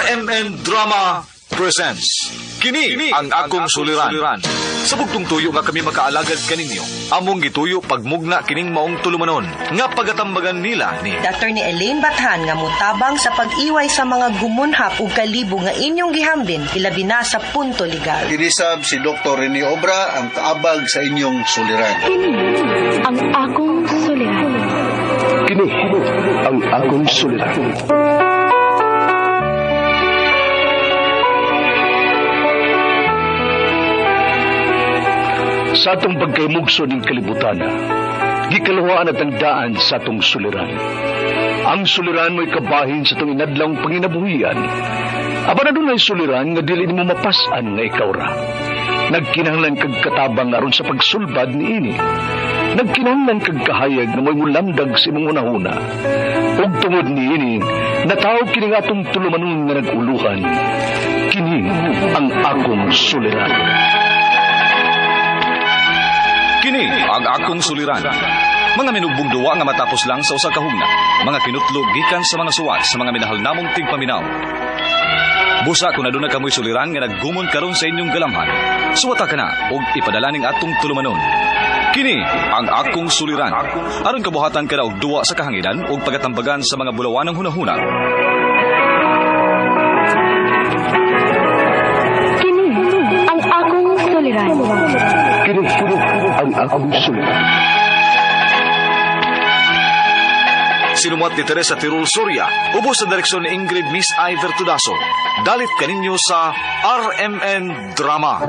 RMN Drama presents Kini ang akong suliran. Sa bugtong tuyo nga kami makaalagad kaninyo, among gituyo pagmugna kining maong tulumanon nga pagatambagan nila ni Attorney Elaine Bathan nga mutabang sa pag-iway sa mga gumunhap ug kalibo nga inyong gihambin ilabi na sa punto legal. Kinisab si Dr. Rene Obra ang kaabag sa inyong suliran. Kini ang akong suliran. Kini ang akong suliran. Sa atong pagkaymugso ning kalibutan, gikaluhaan at ang daan sa atong suliran. Ang suliran mo'y kabahin sa atong inadlawng panginabuhian. Apan adunay suliran nga dili nimo mapas-an nga ikaw ra. Nagkinahanglan kag katabang aron sa pagsulbad niini. Nagkinahanglan kag kahayag nga mo'y mulamdag sa imong hunahuna. Ug tungod niini, nataw kini nga atong tulumanon nga nag-uluhan. Kini ang akong suliran. Kini ang akong suliran. Mga minugbong duwa nga matapos lang sa usa ka hugna. Mga kinutlo gikan sa mga suwat sa mga minahal namong tigpaminaw. Busa kung aduna kamoy suliran nga naggumon karon sa inyong galamhan. Suwata ka na og ipadala ning atong tulumanon. Kini ang akong suliran. Aron kabuhatan ka na og duwa sa kahanginan ug pagatambagan sa mga bulawanang hunahuna. Kini ang akong suliran. Kini ang akong suliran. Sinumuat ni Teresa Tirul Soria, ubos sa direksyon ni Ingrid Miss Iver Tudaso. Dalit kaninyo sa RMN Drama.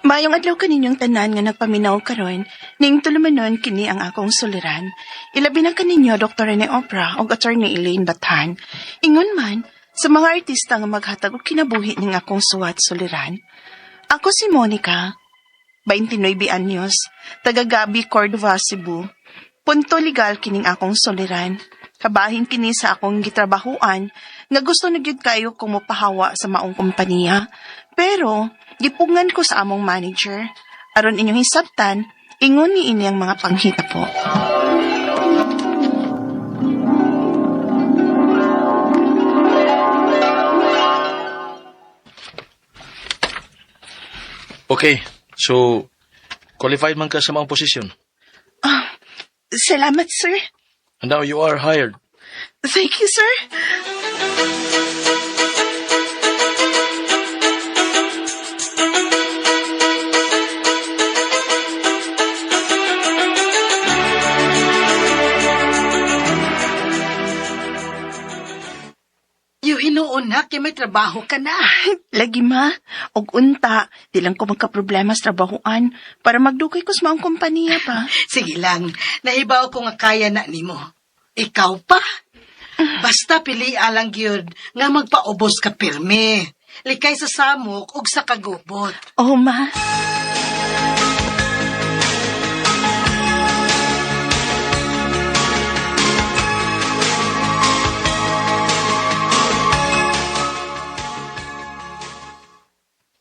Maayong adlaw kaninyong tanan nga nagpaminaw karon, ning tulumanon kini ang akong suliran. Ilabi na kaninyo Dr. Rene Opra ug Attorney Elaine Bathan. Ingon man sa mga artista nga maghatag og kinabuhi ning akong suwat suliran. Ako si Monica, 29 anyos, taga Gabi, Cordova, Cebu. Punto legal kining akong suliran. Kabahin kini sa akong gitrabahuan nga gusto na gyud kayo kung mopahawa sa maong kompanya. Pero gipugngan ko sa among manager. Aron inyong hisabtan, ingon ni ini ang mga panghita po. Okay, so qualified man ka sa mga posisyon. Salamat, sir. And now you are hired. Thank you, sir. Yung hinuon na, kay may trabaho ka na. Lagi ma, og unta, di lang ko magkaproblema sa trabahoan para magdugay ko sa maong kompanya pa. Sige lang, naibaw ko nga kaya na nimo. Ikaw pa. Basta pili alang gyud nga magpaubos ka pirmi. Likay sa samok ug sa kagubot. Oh, ma.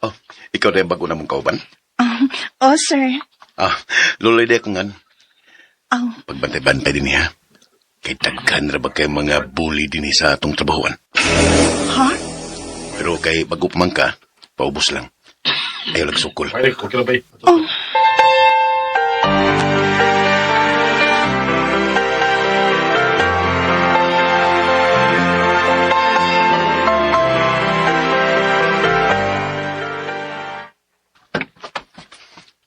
Oh, ikaw na yung bago na mong kauban? Oh, sir. Ah, luloy di ako ngan. Oh, Pagbantay-bantay din niya. Kay daghan ra ba kay mga bully din sa atong trabahoan. ha? Pero kay bago pa man ka, paubos lang. Ayaw lang sukol. Ay, okay lang ba? Oh.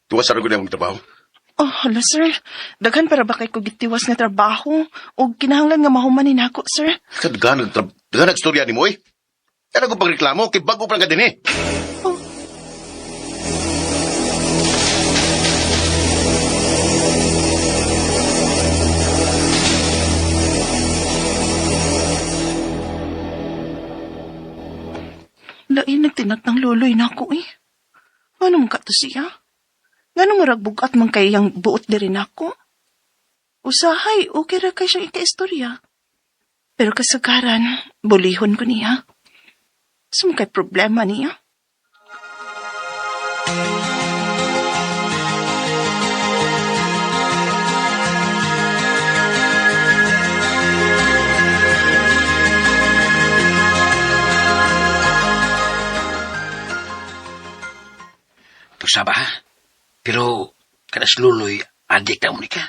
Tuwa sa rago na mong trabaho. Oh, hala, sir. Daghan para ba kay ko gitiwas nga trabaho o kinahanglan nga mahumanin ako, sir? Sa daghan daghan ang istorya ni mo eh. Ano ko pagreklamo kay bago pa lang ka din eh. Oh. Lain nagtinat ng loloy na ako eh. Ano man ka to siya? Ngano murag bugat man kay yang buot diri nako? Usahay, okay ra kay siyang ikaistorya. Pero kasagaran, bulihon ko niya. Sa kay problema niya. Pagsaba ha? Pero, kanas luloy, adik na uni ka.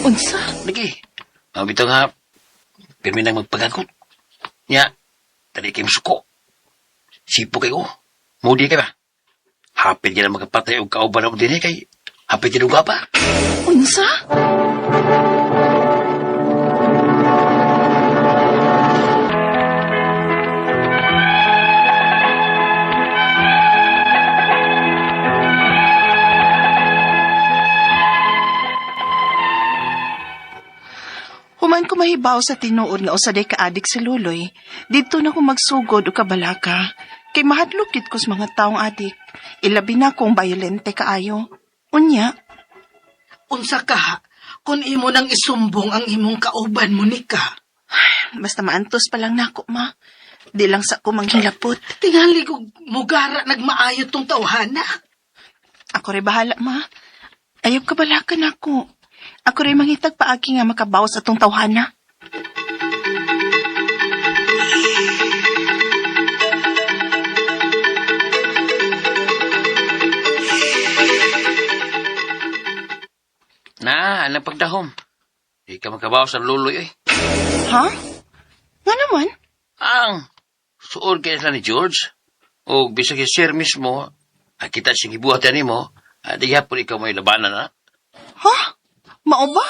Unsa? Lagi. Mabito nga, pirmi nang magpagagot. Nya, tali kayo suko. Sipo kayo. Mudi ka ba? Hapit ka na magkapatay og kauban og dinhi kay hapit tinuga pa. Unsa? Human ko mahibaw sa tinuod nga usa day kaadik si Luloy, didto na ko magsugod og kabalaka. Kay mahadlok gid ko sa mga taong adik. Ilabi na kung bayolente kaayo. Unya, Unsa ka ha? Kung imo nang isumbong ang imong kauban, Monica. Basta maantos pa lang nako, ma. Di lang sa ko manghilapot. Tingali ko mugara nagmaayo tong tawhana. Ako rin bahala, ma. Ayaw kabalakan ako. Ako rin mangitag paagi nga makabawas atong tawhana. Na, anang pagdahom. Di ka makabaw sa luloy eh. Ha? Nga naman? Ang suod kay sila ni George. O bisag si sir mismo, ah, kita siyang gibuhat nimo, ah, di hapon ikaw may labanan na. Ha? Mao ba?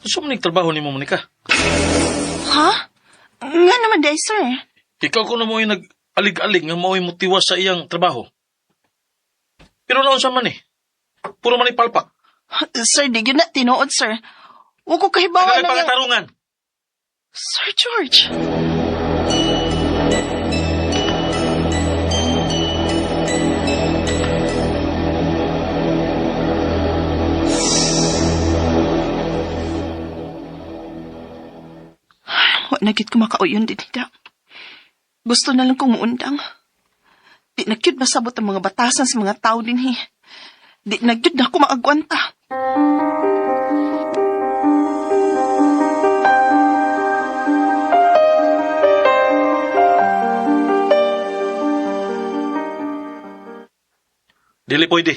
Unsa man trabaho nimo Monica? Ha? Nga naman, day, sir. Ikaw kuno mo nag-alig-alig nga mao'y motiwas sa iyang trabaho. Pero naunsa man eh. Puro man palpak. Sir, di gyud na tinuod, sir. Wa ko kahibawan Ay, na nga- pangatarungan. Sir George. Wa na gyud ko makauyon din hida. Gusto na lang kong muundang. Di na gyud masabot ang mga batasan sa mga tao dinhi. Di na gyud na ako maagwanta. Dili pwede.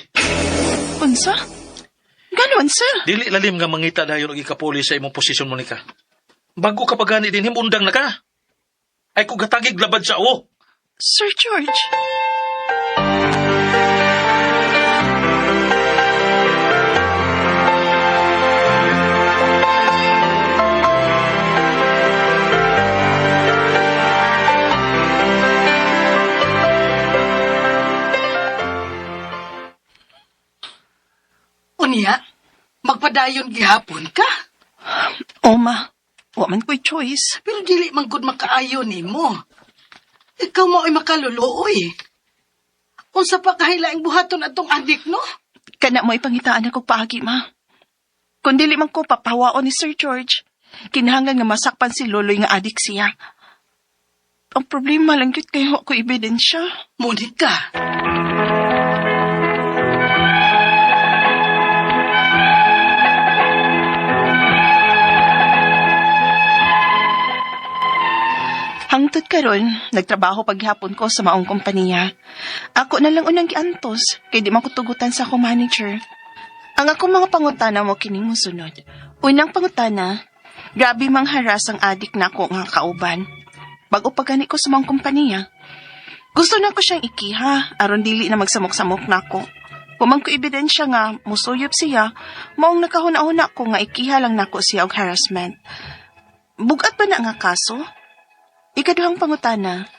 Unsa? Ganon, sir. Dili lalim nga mangita dayon og ikapuli sa imong posisyon Monica. Bago ka pa gani din undang na ka. Ay kung gatagig labad sa o. Sir George. Unya, magpadayon gihapon ka. Oma, wa man ko'y choice. Pero dili man gud makaayo nimo. Ikaw mo ay makaluluoy. Unsa pa kahilaing buhaton atong adik, no? Kana mo ipangitaan ako paagi, ma. Kung dili man ko papawaon ni Sir George, kinahanglan nga masakpan si Loloy nga adik siya. Ang problema lang gyud kay wa ko ebidensya. Monica. Hangtod karon, nagtrabaho paghapon ko sa maong kompanya. Ako na lang unang giantos, kay di man ko tugutan sa akong manager. Ang akong mga pangutana mo kining mosunod. Unang pangutana, grabe mang haras ang adik na ako nga kauban. Bago pa gani ko sa maong kompanya. Gusto na ko siyang ikiha, aron dili na magsamok-samok na ako. Kumang ko ebidensya nga, musuyop siya, maong nakahuna-huna ko nga ikiha lang nako siya og harassment. Bugat ba na nga kaso? Ikaduhang pangutana,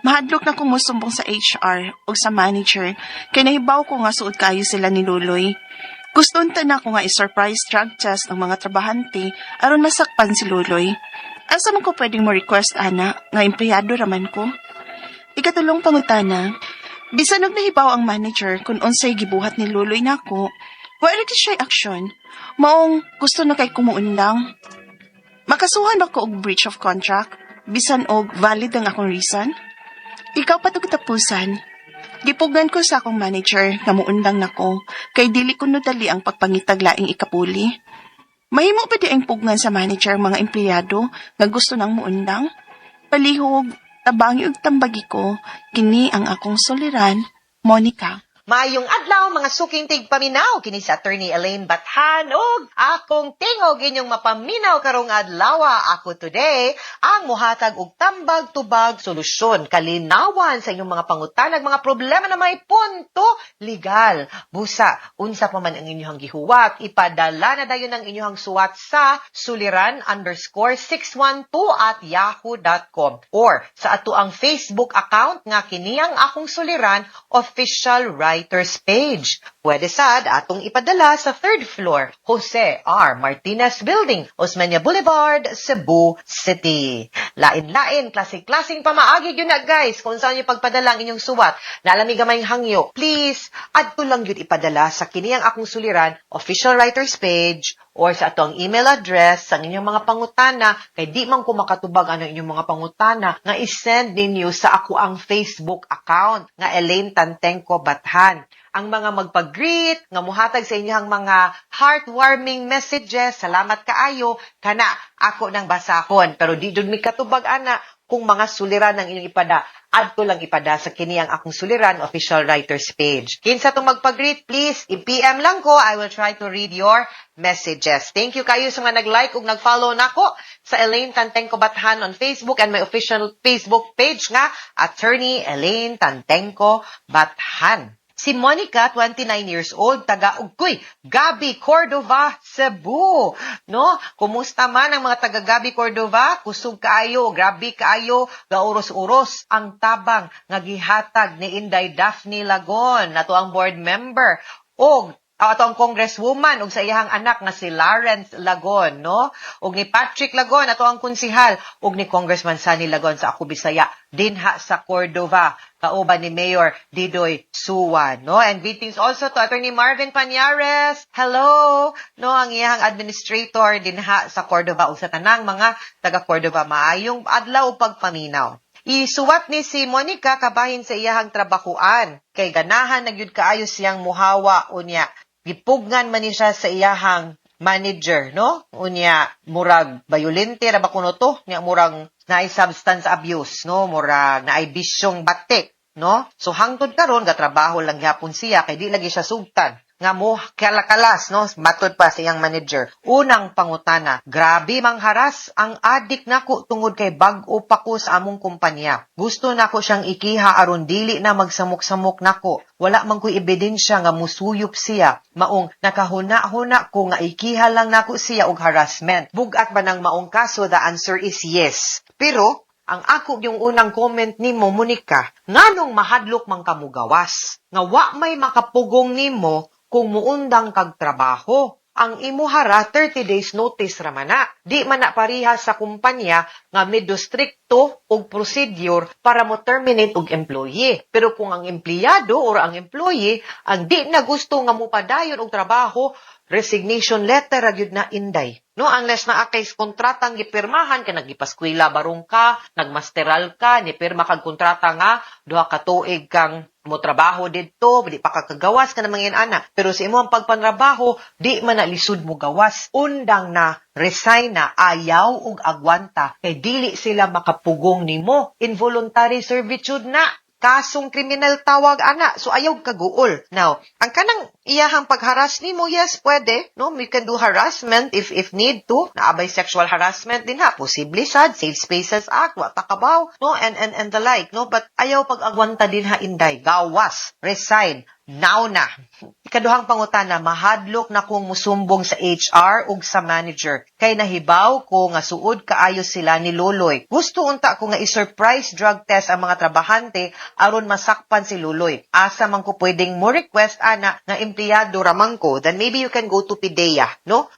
mahadlok na kong musumbong sa HR o sa manager kay nahibaw ko nga suod kayo sila ni Luloy. Gusto unta nako nga i-surprise drug test ang mga trabahante aron masakpan si Luloy. Asa man ko pwedeng mo request ana nga empleyado raman ko? Ikatulong pangutana, bisan og nahibaw ang manager kung unsay gibuhat ni Luloy nako, wa ra siya aksyon. Maong gusto na kay kumuundang. Makasuhan ba ko og breach of contract? Bisan og valid ang akong reason? Ikaupat ug katapusan, gipugnan ko sa akong manager nga muundang nako kay dili ko no dali ang pagpangitag laing ikapuli. Mahimo ba diay pugnan sa manager ang mga empleyado nga gusto nang muundang? Palihog, tabangi ug tambagi ko, kini ang akong suliran, Monica. Maayong adlaw, mga suking tigpaminaw, kini sa Attorney Elaine Bathan ug akong tingog inyong mapaminaw karong adlaw. Ako today ang muhatag og tambag, tubag, solusyon, kalinawan sa inyong mga pangutanag, mga problema na may punto legal. Busa, unsa pa man ang inyong gihuwat, ipadala na dayon ang inyong suwat sa suliran_612@yahoo.com or sa ato ang Facebook account nga kini ang Akong Suliran Official Writers page. Pwede sad atong ipadala sa third floor, Jose R. Martinez Building, Osmeña Boulevard, Cebu City. Lain-lain, klase-klaseng pamaagi yun na, guys, kung saan nyo pagpadala ang inyong suwat. Naalami gamay hangyo. Please, adto lang yun ipadala sa kini ang Akong Suliran Official Writers page or sa atong email address sa inyong mga pangutana, kay di man ko makatubag ano inyong mga pangutana nga i-send ninyo sa ako ang Facebook account nga Elaine Tantengco Bathan. Ang mga magpag-greet, nga muhatag sa inyong mga heartwarming messages, salamat kaayo, kana ako nang basahon. Pero di jud mi katubag ana kung mga suliran ang inyong ipada, adto lang ipada sa kini ang Akong Suliran Official Writers page. Kinsa tong magpag-greet, please, i-PM lang ko. I will try to read your messages. Thank you kayo sa mga nag-like ug nag-follow nako sa Elaine Tantengco Bathan on Facebook and my official Facebook page nga Attorney Elaine Tantengco Bathan. Si Monica, 29 years old, taga Ugkoy, Gabi, Cordova, Cebu. No? Kumusta man ang mga taga Gabi, Cordova? Kusog kaayo, grabe kaayo, gauros-uros ang tabang nga gihatag ni Inday Daphne Lagon, nato ang board member, og ato ang congresswoman ug sa iyang anak nga si Lawrence Lagon, no? Ug ni Patrick Lagon, ato ang konsihal, ug ni Congressman Sonny Lagon sa Ako Bisaya dinha sa Cordova, kauban ni Mayor Didoy Suwa, no? And greetings also to Attorney Marvin Pañares. Hello, no, ang iyang administrator dinha sa Cordova ug sa tanang mga taga Cordova, maayong adlaw ug pagpaminaw. Isuwat ni si Monica kabahin sa iyahang trabahuan kay ganahan na gyud kaayo siyang muhawa. Unya gipugnan man ni siya sa iyahang manager, no? Unya murag bayolente ra ba kuno to? Nya murag naay substance abuse, no? Murag naay bisyong batik, no? So hangtod karon gatrabaho lang gyapon siya kay di lagi siya sugtan nga mo kalakalas, no, matod pa sa iyang manager. Unang pangutana, grabe mangharas ang adik nako tungod kay bag-o pa ko sa among kumpanya. Gusto nako siyang ikiha aron dili na magsamok-samok nako. Wala man ko'y ebidensya nga musuyop siya. Maong nakahuna-huna ko nga ikiha lang nako siya og harassment. Bugat ba ng maong kaso? The answer is yes. Pero ang ako yung unang comment nimo, Monica, nganong mahadlok man ka mugawas? Nga wa may makapugong nimo kung muundang kag trabaho. Ang imo hara 30 days notice ra man na. Di man na pareha sa kumpanya nga medyo strikto og procedure para mo terminate og employee. Pero kung ang empleyado or ang employee ang di na gusto nga mopadayon og trabaho, resignation letter ra gyud na, inday. No, unless naa kay kontratang gipirmahan ka, nagipaskwela barong ka, nagmasteral ka, nipirma kag kontrata nga 2 ka tuig kang mo trabaho didto, di pa ka kagawas ka na mga ana. Pero sa imong pagpanrabaho, di man na lisod mo gawas. Undang na, resign na, ayaw og agwanta kay dili sila makapugong nimo. Involuntary servitude na, kasong kriminal tawag ana. So ayaw kaguol. Now, ang kanang iyahang pagharas nimo, yes, pwede, no? We can do harassment if need to. Naabay sexual harassment din ha, posible sad, Safe Spaces Act, wa ta kabaw, no? And the like, no? But ayaw pag-agwanta din ha, inday. Gawas, resign now na. Ikaduhang pangutana, mahadlok na kong musumbong sa HR ug sa manager. Kay nahibaw ko nga suod kaayo sila ni Loloy. Gusto unta ko nga i-surprise drug test ang mga trabahante aron masakpan si Loloy. Asa man ko pwedeng mo request ana nga empleyado empleyado ramang ko, then maybe you can go to PDEA, no?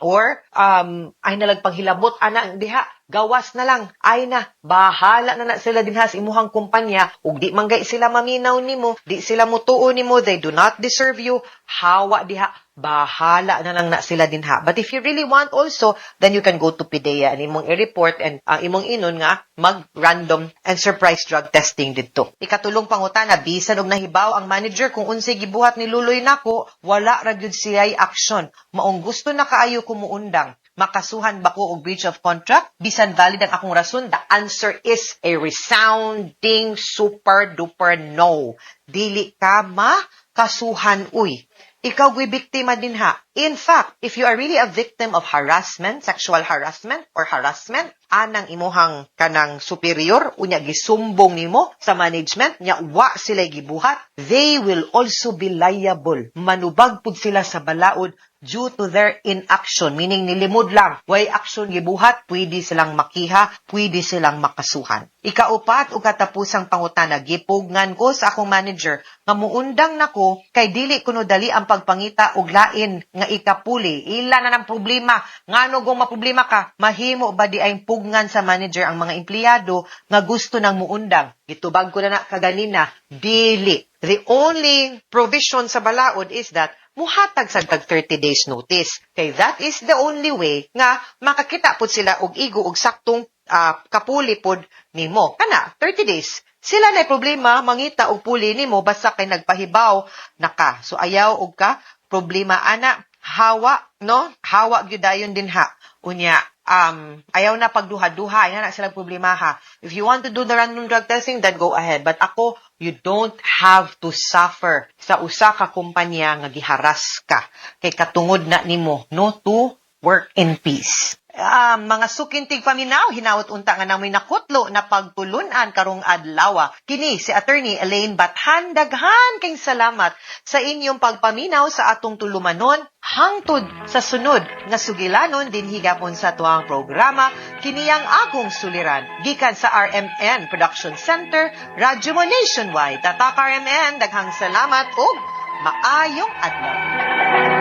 Or ay nalag panghilabot ana diha, gawas na lang, ay na, bahala na na sila dinha sa imuhang kumpanya, ug di man gay sila maminaw nimo, di sila mutuo nimo, they do not deserve you, hawa diha, bahala na lang na sila dinha. But if you really want also, then you can go to PDEA and imong i-report and imong inon nga mag-random and surprise drug testing didto. Ikatulong pangutana, bisan og nahibaw ang manager kung unsay gibuhat ni Luloy nako, wala ra gyud siya'y action. Maong gusto na kaayo ko muundang. Makasuhan ba ko og breach of contract? Bisan valid ang akong rason, the answer is a resounding super duper no. Dili ka makasuhan, uy. Ikaw guy biktima din ha. In fact, if you are really a victim of harassment, sexual harassment or harassment, anang imuhang kanang superior, unya gisumbong nimo sa management, nya wa sila gibuhat, they will also be liable. Manubag pud sila sa balaod due to their inaction, meaning nilimod lang, way action gibuhat, pwede silang makiha, pwede silang makasuhan. Ikaupat ug katapusang pangutana, gipugngan ko sa akong manager nga muundang nako kay dili kuno dali ang pagpangita og lain nga ikapuli. Ila na ng problema. Ngano kung maproblema ka, mahimo ba di ay pugngan sa manager ang mga empleyado nga gusto nang muundang? Gitubag ko na na kaganina, dili. The only provision sa balaod is that muhatag sad kag 30 days notice. Kay that is the only way nga makakita pud sila og igo og saktong kapuli pod nimo. Kana 30 days. Sila na problema mangita og puli nimo basta kay nagpahibaw na ka. So ayaw og ka problema ana, hawa, no? Hawa gyud dayon din ha. Unya ayaw na pagduha-duha, ayaw na sila problema ha. If you want to do the random drug testing, then go ahead. But ako, you don't have to suffer sa usa ka kumpanya nga giharas ka kay katungod na nimo no to work in peace. Mga suking tigpaminaw, hinawat unta nga namoy nakutlo na pagtulunan karong adlaw. Kini si Attorney Elaine Bathan, daghan kay salamat sa inyong pagpaminaw sa atong tulumanon hangtod sa sunod nga sugilanon dinhi gapon sa tuang programa kini ang akong suliran gikan sa RMN Production Center, Radyo Mo Nationwide. Tatak RMN, daghang salamat ug maayong adlaw.